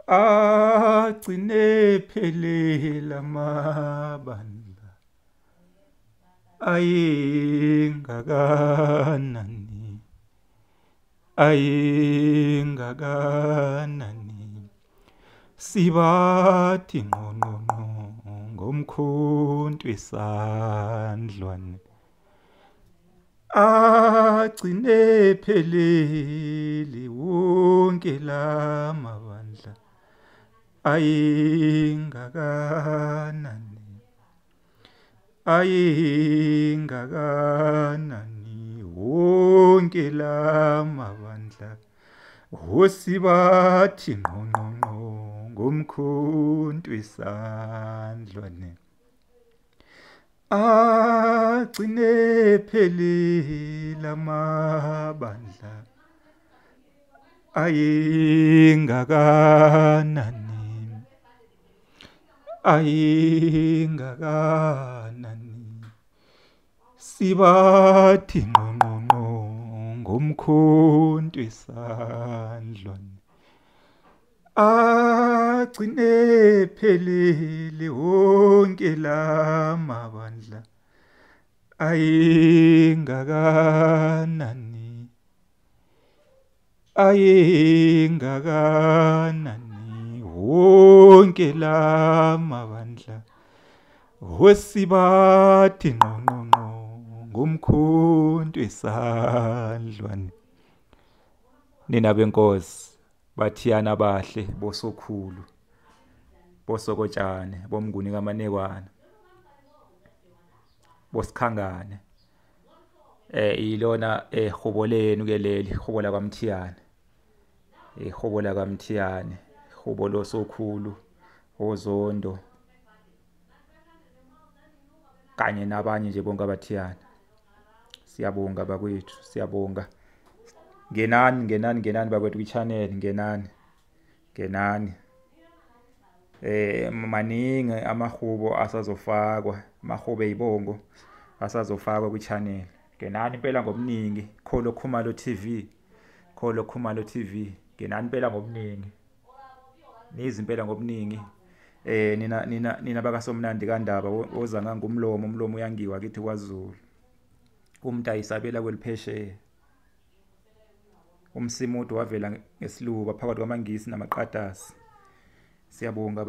Agcine phelele amabandla ayengakanani, ayengakanani. Sibathi ngqo ngqo ngqo ngomkhonto wesandlwane. Agcine phelele wonke lamabandla ayengakanani, ayengakanani wonke lamabandla. Osibathi ngqo ngqo ngqo ngomkhonto wesandlwane. Agcine phelele amabandla ayengakanani, ayengakanani. Sibathi ngqo ngqo ngqo ngomkhonto wesandlwane. Agcine phelele wonke lamabandla ayengakanani, ayengakanani wonke lamabandla. Osibathi ngqo ngqo ngqo ngomkhonto wesandlwane. Nina benkosi bathiyana abahle bosokhulu bosokotshane bomnguni kaManekwana bosikhangane. Ilona ehubo lenu ke leli, ihubo lakwaMthiyane, ihubo lakwaMthiyane, ihubo losokhulu ozondo kanye nabanye nje bonke abathiyane. Siyabonga bakwethu, siyabonga. Ngenani ngenani ngenani bakwethu kwi-channel, ngenani ngenani. Maningi amahubo asazofakwa, amahubo eyibongo asazofakwa kwi-channel. Ngenani impela ngobuningi, Kholo Khumalo TV, Kholo Khumalo TV. Ngenani impela ngobuningi, nize impela ngobuningi. Nina nina nina bakaSomnandi kaNdaba, woza ngangumlomo, umlomo uyangiwa kithi kwaZulu. Umntayisabela kweliphesheya. Umsimudo wavela ngesiluba phakathi kwamaNgisi namaqatasi. Siyabonga.